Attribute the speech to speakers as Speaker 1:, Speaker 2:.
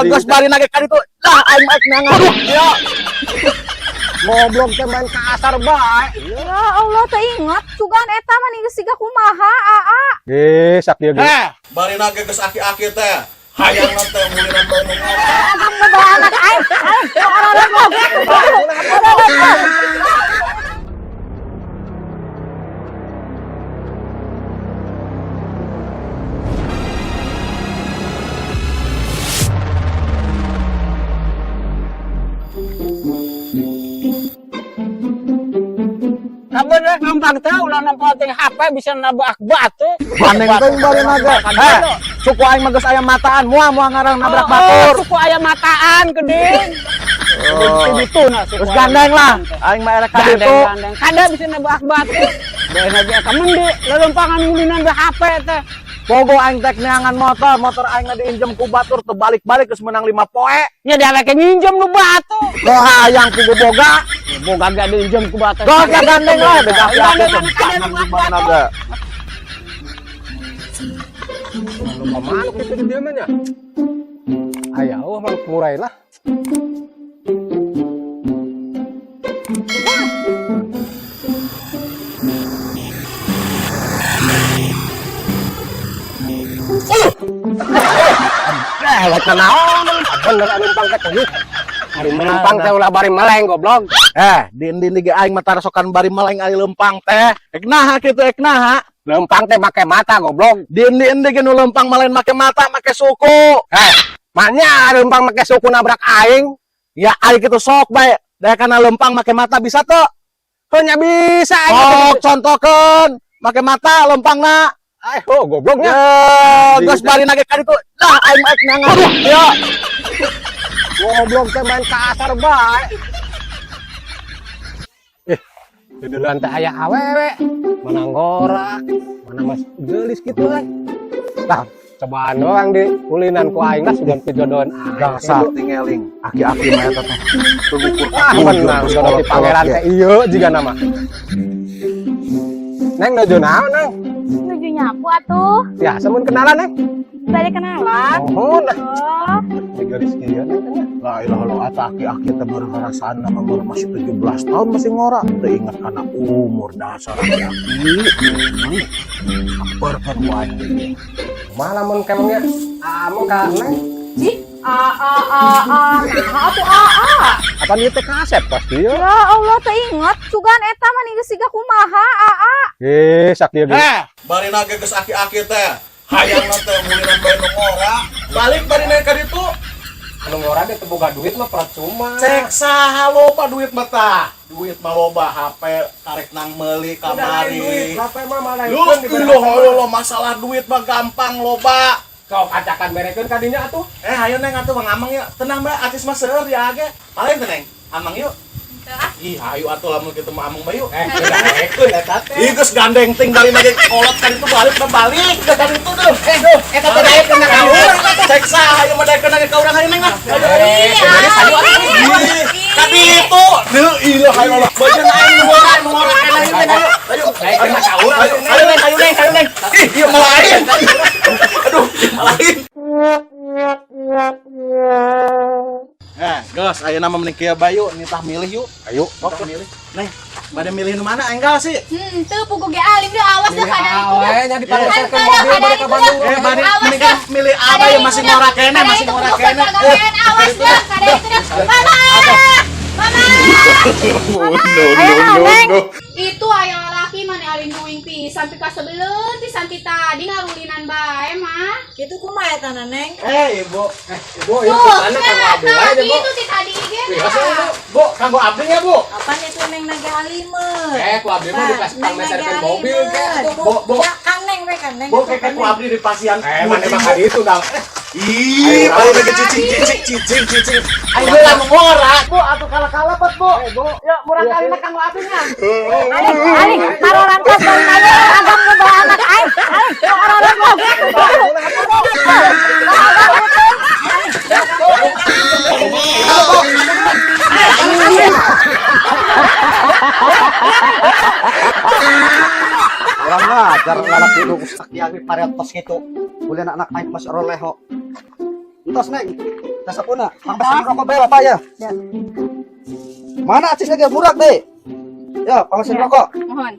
Speaker 1: Geus bari nage ka ditu. Lah aing mah neangan. Ya.
Speaker 2: Goblok teh main kasar bae.
Speaker 3: Ya Allah, teu inget sugan eta mah geus siga kumaha, aa.
Speaker 2: Eh, sak dieu ge.
Speaker 4: Eh, bari nage geus aki-aki teh. Hayang teh mulinan bae nu ngora.
Speaker 3: Agam bawa anak aing. Aing orang orang.
Speaker 5: Kabener gampang teh ulah nempo ting HP bisa nabrak batu.
Speaker 1: Gandeng teuing bari nage. Eh, suku aing mah geus aya mataan, moal moal ngarang nabrak batur.
Speaker 5: Oh, suku aya mataan geuning.
Speaker 1: Oh.
Speaker 5: Itu nah suku
Speaker 1: Terus gandeng lah, aing mah erek ka ditu.
Speaker 5: Gandeng, kada bisa nabrak batu. Bae lagi eta mendi lelempangan ngulinan be HP teh.
Speaker 1: Pogo aing tek neangan motor, motor aing diinjem ku batur teu balik-balik geus menang 5 poe.
Speaker 5: Nya dewek nginjem nu batu.
Speaker 1: Lo hayang ku boga.
Speaker 5: Boga gak diinjem ku batu.
Speaker 1: Gak gandeng lah, beda
Speaker 5: Gandeng,
Speaker 1: gandeng
Speaker 5: gandeng,
Speaker 1: gimana ge.
Speaker 2: Loba manuk itu di dieu mah nya. Aya eueuh manuk murai lah. Eh, lek naon? Bener anu lempang teh tuyuk. Ari melempang teh ulah bari meleng goblok.
Speaker 1: Eh, di ge aing mah tarasokan bari meleng ari lempang teh. Ek naha kitu ek naha?
Speaker 2: Lempang teh make mata goblok.
Speaker 1: Di endi ge nu lempang mah lain make mata, make suku.
Speaker 2: Eh, maknya lempang make suku nabrak aing.
Speaker 1: Ya aing kitu sok bae. Daya kana lempang make mata bisa teu?
Speaker 2: Heuh nya bisa aing.
Speaker 1: Sok contohkeun, make mata lempangna.
Speaker 2: Ay, oh gobloknya.
Speaker 1: Ya, geus bari nage ka ditu. Lah aing mah neangan. Ya.
Speaker 2: Goblok teh main kasar bae. Eh, di duluan teh aya awewe, mana ngorak, mana mas geulis gitu kan. Lah, cobaan doang di ulinan ku aing lah sugan pijodohan aing.
Speaker 1: Gangsal tingeling, aki-aki mah eta teh. Tugukur
Speaker 2: Ah, menang jodoh ti pangeran teh ieu jiga nama. Neng nuju naon, Neng?
Speaker 3: Nuju nyapu atuh.
Speaker 2: Ya, semun kenalan, Neng.
Speaker 3: Bade kenalan.
Speaker 2: Mohon lah.
Speaker 3: Oh,
Speaker 2: Geulis kieu Neng teh nya.
Speaker 1: La ilaha illallah ata aki-aki teh baru ngarasaan nama baru masih 17 tahun masih ngora. Teu inget kana umur dasar aki-aki. Kabar kan wae deui.
Speaker 2: Kumaha lamun kemongnya ameng ka Neng?
Speaker 3: Ih, a a a a nah atuh a a.
Speaker 2: Apa ieu teh kasep pasti ieu?
Speaker 3: Ya Allah, teu inget sugan eta mah geus siga kumaha, aa.
Speaker 2: Eh, sak dieu ge.
Speaker 4: Eh, bari nage geus aki-aki teh. Hayang teh mulinan bae nu ngora. Balik bari naik ka ditu.
Speaker 2: Anu ngora deh teu boga duit mah percuma.
Speaker 4: Cek saha loba duit mah tah. Duit mah loba HP karek nang meuli kamari.
Speaker 2: HP mah malah
Speaker 4: Lu lo lo masalah duit mah gampang loba.
Speaker 2: Kau acakan berekeun ka dinya atuh.
Speaker 4: Eh, ayo Neng atuh Bang Amang ya. Tenang bae artis mah seueur ya ge. Paling teh Neng. Amang yuk. Ih, ayo atuh lamun kitu mah amang bae yuk.
Speaker 2: Eh, berekeun eta teh.
Speaker 4: Ih, geus gandeng ting dari nage kolot kan itu balik mah balik geus kan itu deuh. Eh, duh,
Speaker 2: Eta teh daekeun ka urang.
Speaker 4: Cek saha ayo mah daekeun nage ka urang hayu Neng ah. Ayo ayo. Ka ditu. Deuh, ilah ayo lah. Bajan aing nu ngora nu ngora kana ieu Neng ayo. Ayo.
Speaker 2: Daekeun ka urang.
Speaker 4: Ayo, ayo Neng, ayo Neng, ayo Neng. Ih, ieu malah lain. Aduh, malah lain. Eh, geus ayeuna mah mending kieu bae yuk, nitah milih yuk.
Speaker 2: Ayo,
Speaker 4: Nitah milih. Neng, bade milih nu mana enggal sih?
Speaker 3: Teu pugu ge alim deh, awas deh kada itu deh.
Speaker 2: Awe nya dipareserkeun
Speaker 3: Kada,
Speaker 2: mobil
Speaker 3: kada
Speaker 2: bade ka
Speaker 3: itu
Speaker 2: Bandung.
Speaker 3: dah.
Speaker 4: Eh, bade
Speaker 3: Awas
Speaker 4: mending
Speaker 3: dah.
Speaker 4: milih apa ya masih ngora kene,
Speaker 3: Kada
Speaker 4: masih
Speaker 3: itu
Speaker 4: ngora
Speaker 3: pugu
Speaker 4: kene.
Speaker 3: pagawean, awas deh, kada itu deh. Mama! Mama!
Speaker 4: No,
Speaker 3: no, no. Itu aya lalaki mana alim duing pisan pika sebeleun pisan ti tadi ngarulinan bae mah.
Speaker 6: Kitu kumaha eta Neng?
Speaker 4: Eh, Ibu.
Speaker 2: Bu, ieu
Speaker 3: Tuh,
Speaker 2: kutana kanggo
Speaker 3: nah,
Speaker 2: abdi wae
Speaker 3: tadi
Speaker 2: Bu.
Speaker 3: itu ti tadi ge.
Speaker 2: Iya, Bu. Bu, kanggo abdi nya, Bu.
Speaker 6: Apaan itu Neng nage alimeun?
Speaker 2: Eh, ku abdi mah dipasang
Speaker 6: Neng
Speaker 2: meserkeun
Speaker 6: nage
Speaker 2: mobil ke
Speaker 6: alimeun.
Speaker 2: atuh, Bu. Bu.
Speaker 6: Ya kan Neng we kan Neng.
Speaker 4: Bu, keke ku abdi di pasian.
Speaker 2: Eh, mana mah ka ditu dah.
Speaker 4: Ih, paling lagi cicing cicing cicing cicing. Ayo lah ngora.
Speaker 1: Bu, atuh kalah-kalah bet, Bu. Ya, murah kalina kanggo abdi nya.
Speaker 3: Aing, aing, marorantos bari nage agam bawa anak aing. Aing, marorantos.
Speaker 1: Urang ngajar lalaki nu aki-aki paretos kitu. Ulin anak aing masih roleho. Entos Neng.
Speaker 7: Sasapuna. Pangpesan rokok bae Bapak ya.
Speaker 6: Ya.
Speaker 7: Mana acis lagi murah deh. Ya, pangpesan
Speaker 3: Ya.
Speaker 7: rokok.
Speaker 3: Mohon.